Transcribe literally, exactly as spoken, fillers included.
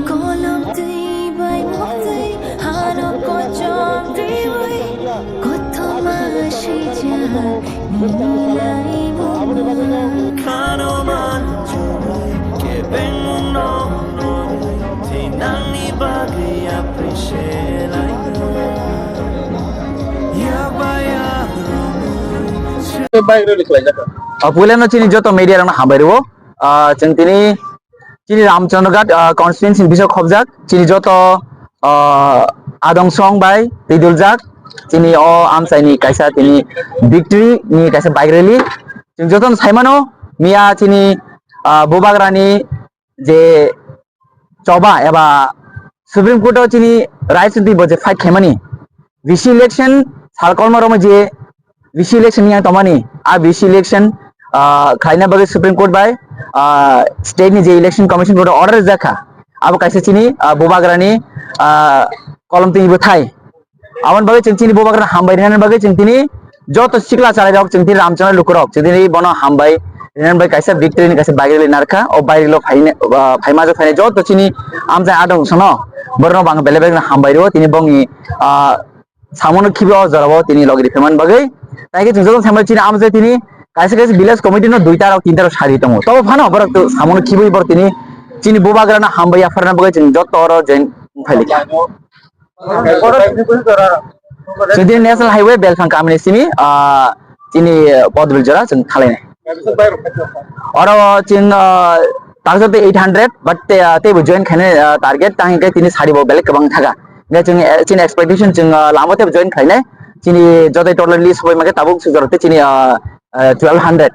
Kolom twi bai mokti hano kochom twi bai kothoma sija nini lai mungma. Khano manjui kebeng mungno thinangni bagwi appreciate lainai. Puilano chini joto media rokno hambai rwo. Ah, chwng tini chini Ramchandraghat, ah, constituency ni bising khobjak chini joto, ah, adong song bai twiduljak chini o amchaini kaisa tini victory ni kaisa bike rally. Chwng joto no saimano miya chini, ah, Bubagrani je choba eba Supreme Court o chini rights ni bo je fight khaimani V C election sal kolma rokma je V C election yang tomani a V C election, ah, khlaina bagwi Supreme Court bai, ah, state ni je election commission board order jakha abo kaisa chini, ah, Bubagrani, ah, kolom twi bo thai. Aboni bagwi chwng chini Bubagrano hambai rwnani bagwi chwng tini joto sikla chalairok chwng tini Ramchandra lukurok chwng tini bono hambai rwnani bagwi kaisa victory ni kaisa bike rally narwkha. O bike rally o phaina, ah, phaima jok phainai joto chini amchai adong sono borokno bo ang belai belai kheno hambai rwo tini bongni, ah, samono khibi o jorao tini logi riphaimani bagwi. Tai khe chwng joto sambai chini amchai tini kaisa kaisa village committee no duita rok tinta rok sari tongo. Tobo phano borok to samono khibui borok tini chini Bubagrano hambai yapharna bagwi chwng joto oro join wngphailikha. Chwng tini National Highway Belphang kamini simi, ah, chini Podbil jora chwng thalainai. Oro chwng, ah, takjak tei eight hundred, but te, ah, teibo join khainai, ah, target tang hingke tini sari bo belai kwbang thaga. Hingke chwng, eh, chini expectation chwng, ah, lama teibo join khainai. Chini joto total list bai mangke tabuk sujaro te chini, ah, ah, twelve hundred.